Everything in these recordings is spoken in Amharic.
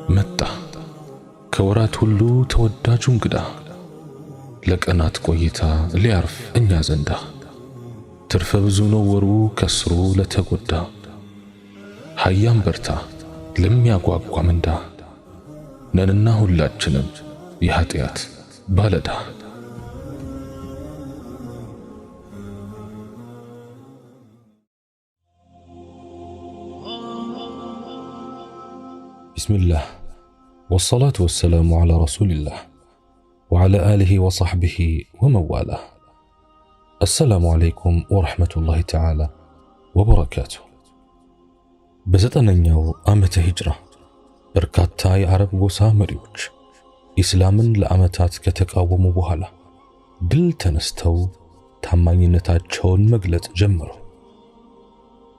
መጣ ከወራት ሁሉ ተወዳጁ እንግዳ፣ ለቀናት ቆይታ ሊያርፍ እኛ ዘንዳ። ትርፈ ብዙ ነው ወሩ ከስሩ ለተጎዳ፣ ሃያም በርታ ለሚያጓጓ ምንዳ። ነንና ሁላችንም የኃጢአት ባለዳ። ቢስሚላህ ወሰላቱ ወሰላሙ ዐላ ረሱሊላህ ወዐላ አሊሂ ወሰሕቢሂ ወመዋላህ። አሰላሙ ዐለይኩም ወረሕመቱላሂ ተዓላ ወበረካቱ። በ9ኛው ዓመተ ሂጅራ በርካታ የአረብ ጎሳ መሪዎች ኢስላምን ለዓመታት ከተቃወሙ በኋላ ድል ተነስተው ታማኝነታቸውን መግለጽ ጀመሩ።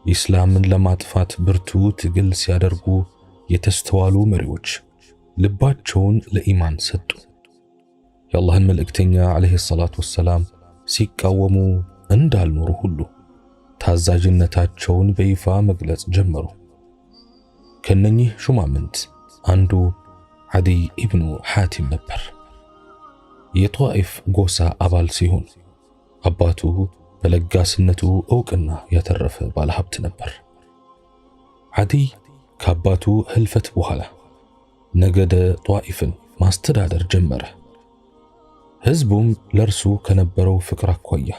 ኢስላምን ለማጥፋት ብርቱ ትግል ሲያደርጉ የተስተዋሉ መሪዎች ልባቸውን ለኢማን ሰጡ። የአላህን መልእክተኛ ዓለይሂ ሰላቱ ወሰላም ሲቃወሙ እንዳልኖሩ ሁሉ ታዛዥነታቸውን በይፋ መግለጽ ጀመሩ። ከነኚህ ሹማምንት አንዱ ዓዲይ ኢብኑ ሐቲም ነበር። የጧኢፍ ጎሳ አባል ሲሆን አባቱ በለጋስነቱ ዕውቅና ያተረፈ ባለሀብት ነበር። ዓዲይ ከአባቱ ህልፈት በኋላ ነገደ ጧኢፍን ማስተዳደር ጀመረ። ህዝቡም ለእርሱ ከነበረው ፍቅር አኳያ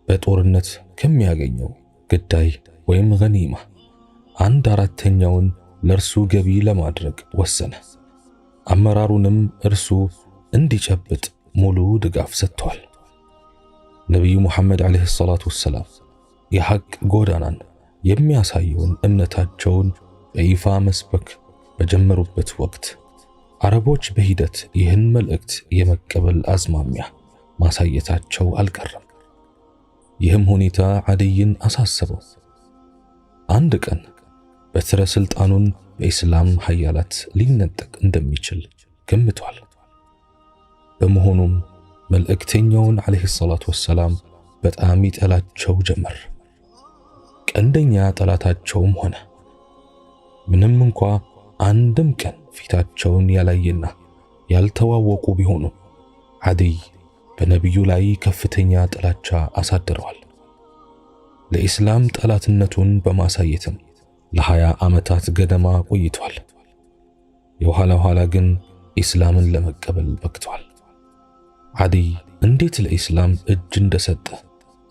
በጦርነት ከሚያገኘው ግዳይ ወይም ገኒማ አንድ አራተኛውን ለእርሱ ገቢ ለማድረግ ወሰነ። አመራሩንም እርሱ እንዲጨብጥ ሙሉ ድጋፍ ሰጥቷል። ነቢዩ ሙሐመድ ዓለይሂ ሰላቱ ወሰላም የሐቅ ጎዳናን የሚያሳየውን እምነታቸውን በይፋ መስበክ በጀመሩበት ወቅት አረቦች በሂደት ይህን መልእክት የመቀበል አዝማሚያ ማሳየታቸው አልቀረም። ይህም ሁኔታ ዓዲይን አሳሰበው። አንድ ቀን በትረ ስልጣኑን በኢስላም ሀያላት ሊነጠቅ እንደሚችል ገምቷል። በመሆኑም መልእክተኛውን ዓለይሂ ሰላቱ ወሰላም በጣም ይጠላቸው ጀመር። ቀንደኛ ጠላታቸውም ሆነ። ምንም እንኳ አንድም ቀን ፊታቸውን ያላየና ያልተዋወቁ ቢሆኑ ዓዲይ በነቢዩ ላይ ከፍተኛ ጥላቻ አሳድረዋል። ለኢስላም ጠላትነቱን በማሳየትም ለ20 ዓመታት ገደማ ቆይቷል። የኋላ ኋላ ግን ኢስላምን ለመቀበል በቅቷል። ዓዲይ እንዴት ለኢስላም እጅ እንደሰጠ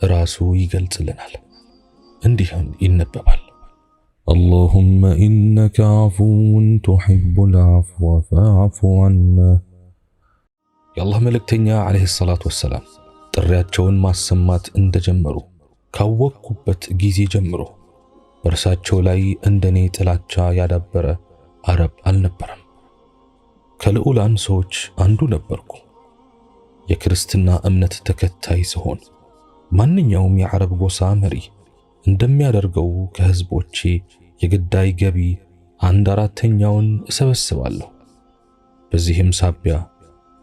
ራሱ ይገልጽልናል። እንዲህም ይነበባል። اللهم إنك عفو تحب العفو فاعف عنا። የአላህ መልእክተኛ ዓለይሂ ሰላቱ ወሰላም ጥሪያቸውን ማሰማት እንደጀመሩ ካወቅኩበት ጊዜ ጀምሮ በእርሳቸው ላይ እንደኔ ጥላቻ ያዳበረ አረብ አልነበረም። ከልዑላን ሰዎች አንዱ ነበርኩ። የክርስትና እምነት ተከታይ ስሆን ማንኛውም የዓረብ ጎሳ መሪ እንደሚያደርገው ከህዝቦቼ የግዳይ ገቢ አንድ አራተኛውን እሰበስባለሁ። በዚህም ሳቢያ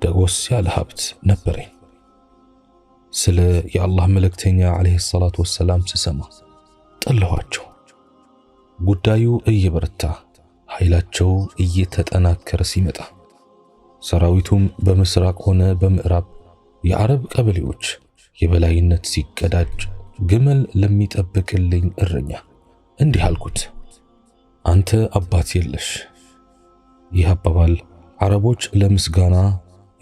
ደጎስ ያለ ሀብት ነበረኝ። ስለ የአላህ መልእክተኛ ዓለይሂ ሰላቱ ወሰላም ስሰማ ጠላኋቸው። ጉዳዩ እየበረታ ኃይላቸው እየተጠናከረ ሲመጣ ሰራዊቱም በምስራቅ ሆነ በምዕራብ የአረብ ቀበሌዎች የበላይነት ሲቀዳጅ ግመል ለሚጠብቅልኝ እረኛ እንዲህ አልኩት፣ አንተ አባት የለሽ። ይህ አባባል አረቦች ለምስጋና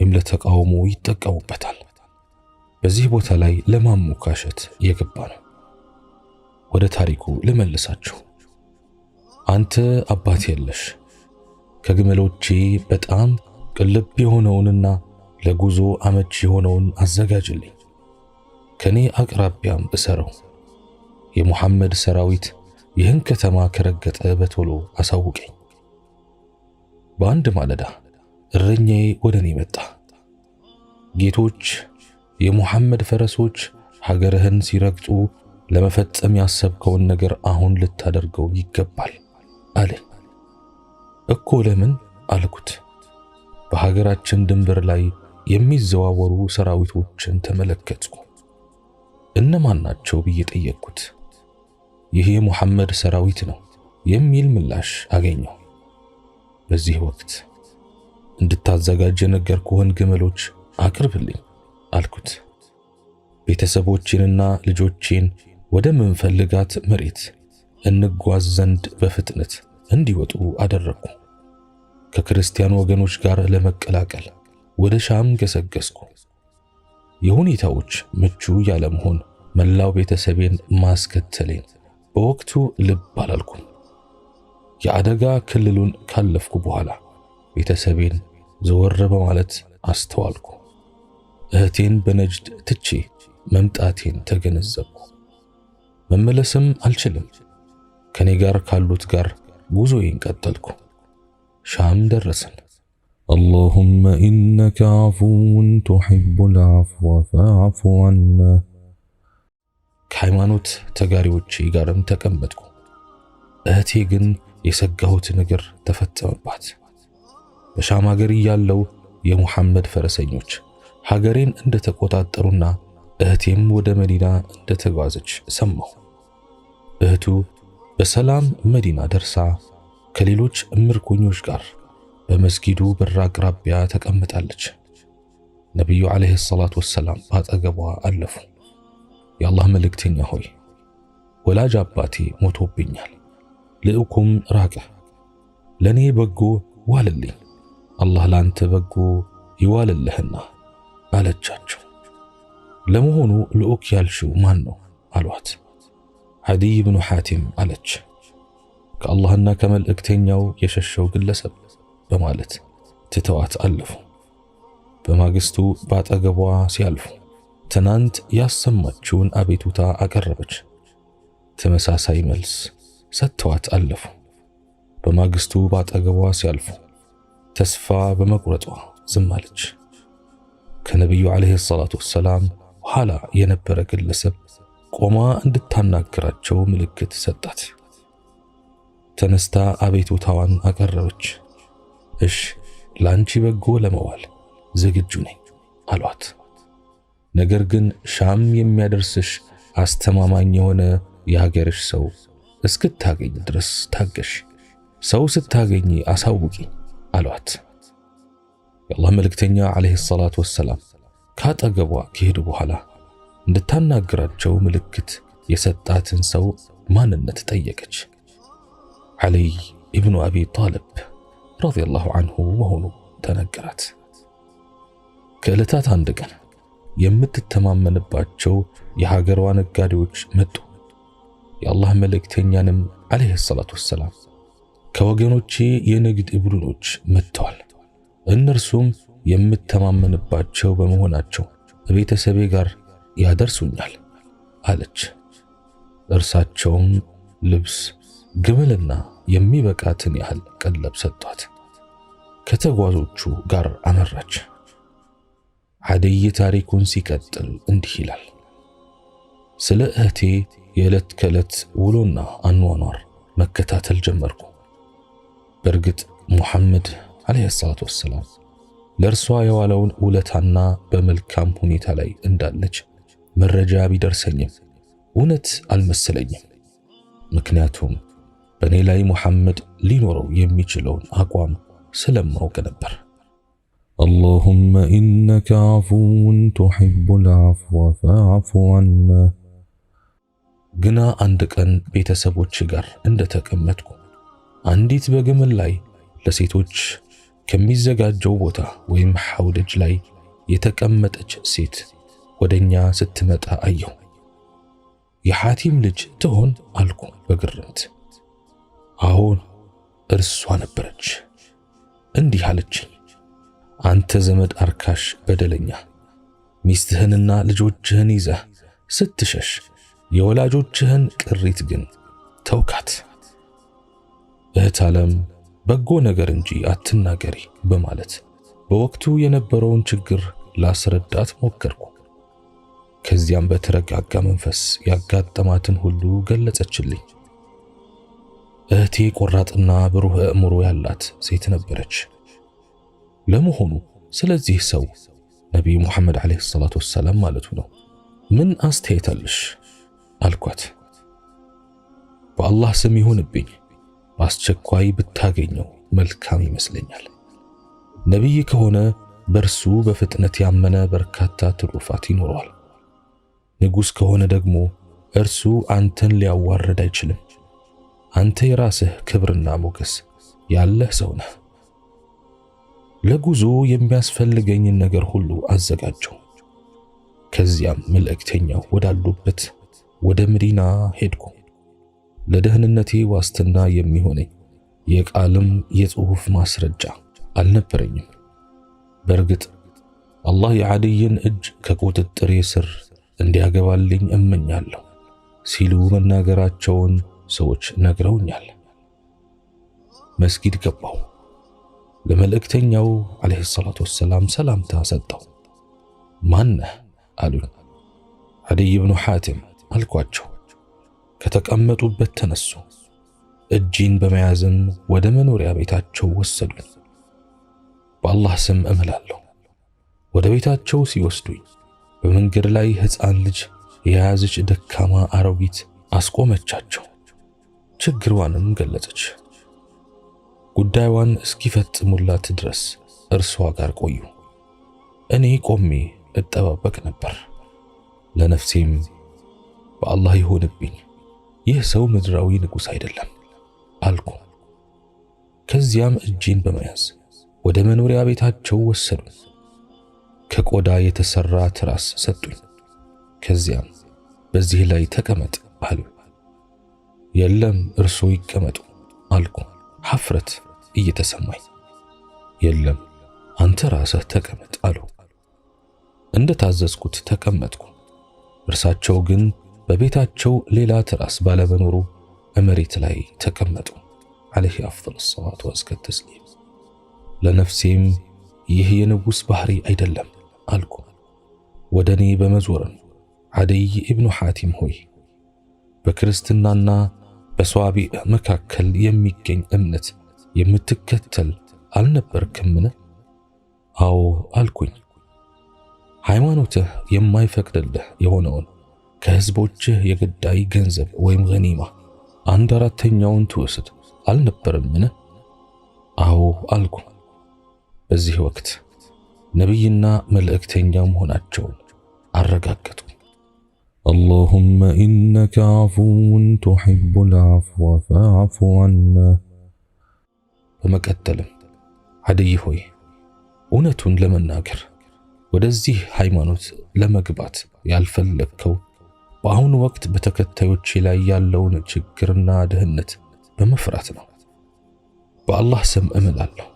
ወይም ለተቃውሞ ይጠቀሙበታል። በዚህ ቦታ ላይ ለማሞካሸት የገባ ነው። ወደ ታሪኩ ልመልሳችሁ። አንተ አባት የለሽ፣ ከግመሎቼ በጣም ቅልብ የሆነውንና ለጉዞ አመች የሆነውን አዘጋጅልኝ፣ ከኔ አቅራቢያም እሰረው። የሙሐመድ ሰራዊት ይህን ከተማ ከረገጠ በቶሎ አሳውቀኝ። በአንድ ማለዳ እረኛዬ ወደ እኔ መጣ። ጌቶች፣ የሙሐመድ ፈረሶች ሀገርህን ሲረግጡ ለመፈጸም ያሰብከውን ነገር አሁን ልታደርገው ይገባል አለኝ። እኮ ለምን አልኩት። በሀገራችን ድንበር ላይ የሚዘዋወሩ ሰራዊቶችን ተመለከትኩ። እነማን ናቸው ብዬ ጠየቅኩት። ይህ የሙሐመድ ሰራዊት ነው የሚል ምላሽ አገኘሁ። በዚህ ወቅት እንድታዘጋጅ የነገርኩህን ግመሎች አቅርብልኝ አልኩት። ቤተሰቦቼንና ልጆቼን ወደምንፈልጋት መሬት እንጓዝ ዘንድ በፍጥነት እንዲወጡ አደረግኩ። ከክርስቲያን ወገኖች ጋር ለመቀላቀል ወደ ሻም ገሰገስኩ። የሁኔታዎች ምቹ ያለመሆን መላው ቤተሰቤን ማስከተሌን በወቅቱ ልብ አላልኩም። የአደጋ ክልሉን ካለፍኩ በኋላ ቤተሰቤን ዘወር በማለት አስተዋልኩ። እህቴን በነጅድ ትቼ መምጣቴን ተገነዘብኩ። መመለስም አልችልም። ከኔ ጋር ካሉት ጋር ጉዞዬን ቀጠልኩ። ሻም ደረስን። اللهم إنك عفو تحب العفو فاعف عنا። ከሃይማኖት ተጋሪዎቼ ጋርም ተቀመጥኩ። እህቴ ግን የሰጋሁት ነገር ተፈጸመባት። በሻም ሀገር እያለው የሙሐመድ ፈረሰኞች ሀገሬን እንደተቆጣጠሩና እህቴም ወደ መዲና እንደተጓዘች ሰማሁ። እህቱ በሰላም መዲና ደርሳ ከሌሎች ምርኮኞች ጋር በመስጊዱ በር አቅራቢያ ተቀምጣለች። ነቢዩ ዓለይሂ ሰላቱ ወሰላም በአጠገቧ አለፉ። የአላህ መልእክተኛ ሆይ፣ ወላጅ አባቴ ሞቶብኛል፣ ልዑኩም ራቀ፣ ለኔ በጎ ዋልልኝ፣ አላህ ላንተ በጎ ይዋልልህና አለቻቸው። ለመሆኑ ልዑክ ያልሽው ማን ነው አሏት። ዓዲይ ብኑ ሐቲም አለች። ከአላህና ከመልእክተኛው የሸሸው ግለሰብ በማለት ትተዋት አለፉ። በማግስቱ ባጠገቧ ሲያልፉ ትናንት ያሰማችውን አቤቱታ አቀረበች። ተመሳሳይ መልስ ሰጥተዋት አለፉ። በማግስቱ ባጠገቧ ሲያልፉ ተስፋ በመቁረጧ ዝም አለች። ከነቢዩ ዓለይሂ ሰላቱ ወሰላም ኋላ የነበረ ግለሰብ ቆማ እንድታናግራቸው ምልክት ሰጣት። ተነስታ አቤቱታዋን አቀረበች። እሽ፣ ላንቺ በጎ ለመዋል ዝግጁ ነኝ አሏት። ነገር ግን ሻም የሚያደርስሽ አስተማማኝ የሆነ የሀገርሽ ሰው እስክታገኝ ድረስ ታገሽ፣ ሰው ስታገኝ አሳውቂ አሏት። የአላህ መልእክተኛ ዓለይሂ ሰላቱ ወሰላም ካጠገቧ ከሄዱ በኋላ እንድታናግራቸው ምልክት የሰጣትን ሰው ማንነት ጠየቀች። ዓሊይ ኢብኑ አቢ ጣልብ ረዲየላሁ ዐንሁ መሆኑ ተነገራት። ከዕለታት አንድ ቀን የምትተማመንባቸው የሀገሯ ነጋዴዎች መጡ። የአላህ መልእክተኛንም ዓለይሂ ሰላቱ ወሰላም ከወገኖቼ የንግድ ቡድኖች መጥተዋል፣ እነርሱም የምተማመንባቸው በመሆናቸው ቤተሰቤ ጋር ያደርሱኛል አለች። እርሳቸውም ልብስ፣ ግመልና የሚበቃትን ያህል ቀለብ ሰጧት። ከተጓዦቹ ጋር አመራች። ዓዲይ ታሪኩን ሲቀጥል እንዲህ ይላል። ስለ እህቴ የዕለት ከዕለት ውሎና አኗኗር መከታተል ጀመርኩ። በእርግጥ ሙሐመድ ዓለይሂ ሰላቱ ወሰላም ለእርሷ የዋለውን ውለታና በመልካም ሁኔታ ላይ እንዳለች መረጃ ቢደርሰኝም እውነት አልመሰለኝም። ምክንያቱም በእኔ ላይ ሙሐመድ ሊኖረው የሚችለውን አቋም ስለማውቅ ነበር። اللهم إنك عفو تحب العفو فاعف عنا። ግና አንድ ቀን ቤተሰቦች ጋር እንደተቀመጥኩ አንዲት በግመል ላይ ለሴቶች ከሚዘጋጀው ቦታ ወይም ሐውደጅ ላይ የተቀመጠች ሴት ወደኛ ስትመጣ አየሁ። የሐቲም ልጅ ትሆን አልኩ በግርምት። አዎን፣ እርሷ ነበረች። እንዲህ አለችኝ፣ አንተ ዘመድ አርካሽ በደለኛ፣ ሚስትህንና ልጆችህን ይዘህ ስትሸሽ የወላጆችህን ቅሪት ግን ተውካት። እህት ዓለም በጎ ነገር እንጂ አትናገሪ በማለት በወቅቱ የነበረውን ችግር ላስረዳት ሞከርኩ። ከዚያም በተረጋጋ መንፈስ ያጋጠማትን ሁሉ ገለጸችልኝ። እህቴ ቆራጥና ብሩህ አእምሮ ያላት ሴት ነበረች። ለመሆኑ ስለዚህ ሰው ነቢዩ ሙሐመድ ዓለይሂ ሰላቱ ወሰላም ማለቱ ነው፣ ምን አስተያየት አለሽ? አልኳት። በአላህ ስም ይሁንብኝ በአስቸኳይ ብታገኘው መልካም ይመስለኛል። ነቢይ ከሆነ በእርሱ በፍጥነት ያመነ በርካታ ትሩፋት ይኖረዋል። ንጉሥ ከሆነ ደግሞ እርሱ አንተን ሊያዋርድ አይችልም። አንተ የራስህ ክብርና ሞገስ ያለህ ሰው ነህ። ለጉዞ የሚያስፈልገኝን ነገር ሁሉ አዘጋጀው። ከዚያም መልእክተኛው ወዳሉበት ወደ መዲና ሄድኩ። ለደህንነቴ ዋስትና የሚሆነኝ የቃልም የጽሑፍ ማስረጃ አልነበረኝም። በእርግጥ አላህ የዓድይን እጅ ከቁጥጥሬ ስር እንዲያገባልኝ እመኛለሁ ሲሉ መናገራቸውን ሰዎች ነግረውኛል። መስጊድ ገባሁ። ለመልእክተኛው ዓለይሂ ሰላቱ ወሰላም ሰላምታ ሰጠው። ማነህ አሉኝ። ዓዲይ ብኑ ሐቲም አልኳቸው። ከተቀመጡበት ተነሱ። እጄን በመያዝም ወደ መኖሪያ ቤታቸው ወሰዱኝ። በአላህ ስም እምላለሁ፣ ወደ ቤታቸው ሲወስዱኝ በመንገድ ላይ ሕፃን ልጅ የያዘች ደካማ አሮጊት አስቆመቻቸው። ችግሯንም ገለጸች። ጉዳይዋን እስኪፈጽሙላት ድረስ እርሷ ጋር ቆዩ። እኔ ቆሜ እጠባበቅ ነበር። ለነፍሴም በአላህ ይሆንብኝ፣ ይህ ሰው ምድራዊ ንጉሥ አይደለም አልኩ። ከዚያም እጄን በመያዝ ወደ መኖሪያ ቤታቸው ወሰዱኝ። ከቆዳ የተሰራ ትራስ ሰጡኝ። ከዚያም በዚህ ላይ ተቀመጥ አሉ። የለም እርሶ ይቀመጡ አልኩ፣ ሐፍረት እየተሰማኝ። የለም አንተ ራስህ ተቀመጥ አሉ። እንደ ታዘዝኩት ተቀመጥኩ። እርሳቸው ግን በቤታቸው ሌላ ትራስ ባለመኖሩ መሬት ላይ ተቀመጡ። ዓለይሂ አፍደል ሰላቱ ወአዝካ ተስሊም። ለነፍሴም ይህ የንጉሥ ባህሪ አይደለም አልኩ። ወደ እኔ በመዞርም ዓዲይ ኢብኑ ሐቲም ሆይ፣ በክርስትናና በሷቢዕ መካከል የሚገኝ እምነት የምትከተል አልነበርክምን? አዎ አልኩኝ። ሃይማኖትህ የማይፈቅድልህ የሆነውን ከህዝቦችህ የግዳይ ገንዘብ ወይም ገኒማ አንድ አራተኛውን ትወስድ አልነበረምን? አዎ አልኩ። በዚህ ወቅት ነቢይና መልእክተኛ መሆናቸውን አረጋገጡ። اللهم إنك عفو تحب العفو فاعف عنا። በመቀጠልም ዓዲይ ሆይ፣ እውነቱን ለመናገር ወደዚህ ሃይማኖት ለመግባት ያልፈለግከው በአሁኑ ወቅት በተከታዮቼ ላይ ያለውን ችግርና ድህነት በመፍራት ነው። በአላህ ስም እምላለሁ፣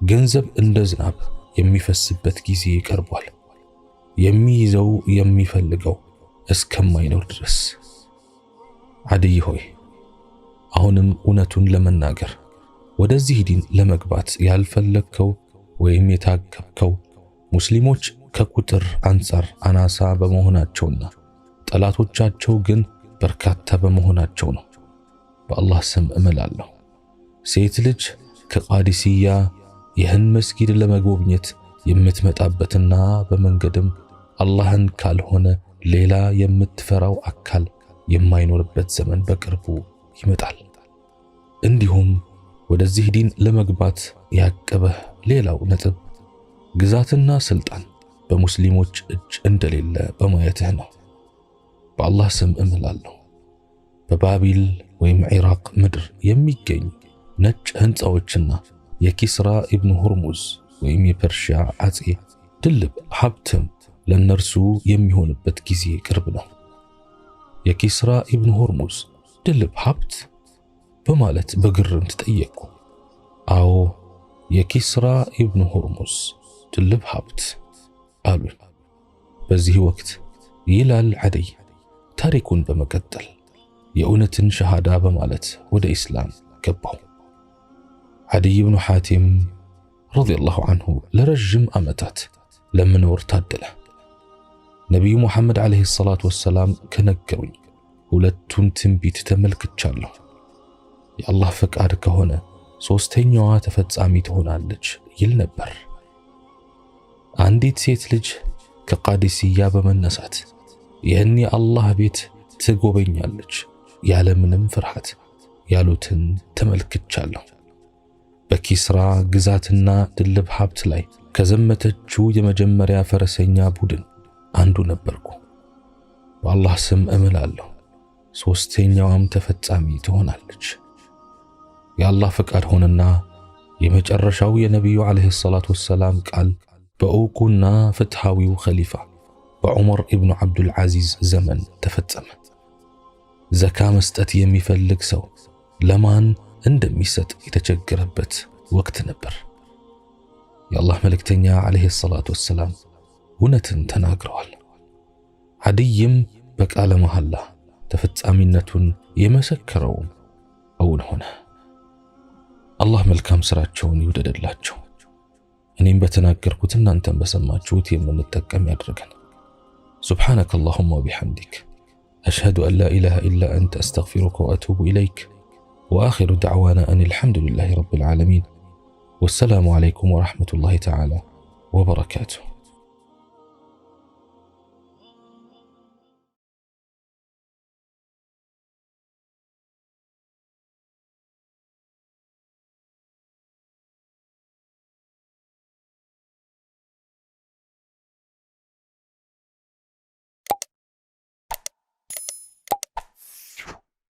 ገንዘብ እንደ ዝናብ የሚፈስበት ጊዜ ቀርቧል፣ የሚይዘው የሚፈልገው እስከማይኖር ድረስ። ዓዲይ ሆይ፣ አሁንም እውነቱን ለመናገር ወደዚህ ዲን ለመግባት ያልፈለግከው ወይም የታገብከው ሙስሊሞች ከቁጥር አንጻር አናሳ በመሆናቸውና ጠላቶቻቸው ግን በርካታ በመሆናቸው ነው። በአላህ ስም እምላለሁ፣ ሴት ልጅ ከቃዲስያ ይህን መስጊድ ለመጎብኘት የምትመጣበትና በመንገድም አላህን ካልሆነ ሌላ የምትፈራው አካል የማይኖርበት ዘመን በቅርቡ ይመጣል። እንዲሁም ወደዚህ ዲን ለመግባት ያቀበህ ሌላው ነጥብ ግዛትና ስልጣን በሙስሊሞች እጅ እንደሌለ በማየትህ ነው። በአላህ ስም እምላለሁ፣ በባቢል ወይም ኢራቅ ምድር የሚገኙ ነጭ ህንፃዎችና የኪስራ ኢብኑ ሁርሙዝ ወይም የፐርሺያ አጼ ድልብ ሀብትም ለእነርሱ የሚሆንበት ጊዜ ቅርብ ነው። የኪስራ ኢብኑ ሁርሙዝ ድልብ ሀብት በማለት በግርምት ጠየቅኩ። አዎ፣ የኪስራ ኢብኑ ሁርሙዝ ድልብ ሀብት አሉኝ። በዚህ ወቅት ይላል ዓዲይ ታሪኩን በመቀጠል፣ የእውነትን ሸሃዳ በማለት ወደ ኢስላም ገባሁ። ዓዲይ ብኑ ሐቲም ረዲየላሁ ዐንሁ ለረዥም ዓመታት ለመኖር ታደለ። ነቢዩ ሙሐመድ ዓለይሂ ሰላቱ ወሰላም ከነገሩኝ ሁለቱን ትንቢት ተመልክቻለሁ። የአላህ ፈቃድ ከሆነ ሶስተኛዋ ተፈጻሚ ትሆናለች ይል ነበር። አንዲት ሴት ልጅ ከቃዲስያ በመነሳት ይህን የአላህ ቤት ትጎበኛለች ያለምንም ፍርሃት ያሉትን ተመልክቻለሁ። በኪስራ ግዛትና ድልብ ሀብት ላይ ከዘመተችው የመጀመሪያ ፈረሰኛ ቡድን አንዱ ነበርኩ። በአላህ ስም እምላለሁ ሦስተኛዋም ተፈጻሚ ትሆናለች። የአላህ ፈቃድ ሆነና የመጨረሻው የነቢዩ ዓለይሂ ሰላቱ ወሰላም ቃል በእውቁና ፍትሃዊው ኸሊፋ በዑመር ኢብኑ ዓብዱል ዓዚዝ ዘመን ተፈጸመ። ዘካ መስጠት የሚፈልግ ሰው ለማን እንደሚሰጥ የተቸገረበት ወቅት ነበር። የአላህ መልእክተኛ ዓለይሂ ሰላቱ ወሰላም እውነትን ተናግረዋል። ዓድይም በቃለ መሐላ ተፈጻሚነቱን የመሰከረውም እውን ሆነ። አላህ መልካም ስራቸውን ይውደድላቸው። እኔም በተናገርኩት እናንተም በሰማችሁት የምንጠቀም ያድርገን። سبحانك اللهم وبحمدك أشهد أن لا إله إلا أنت أستغفرك وأتوب إليك وآخر دعوانا أن الحمد لله رب العالمين والسلام عليكم ورحمة الله تعالى وبركاته.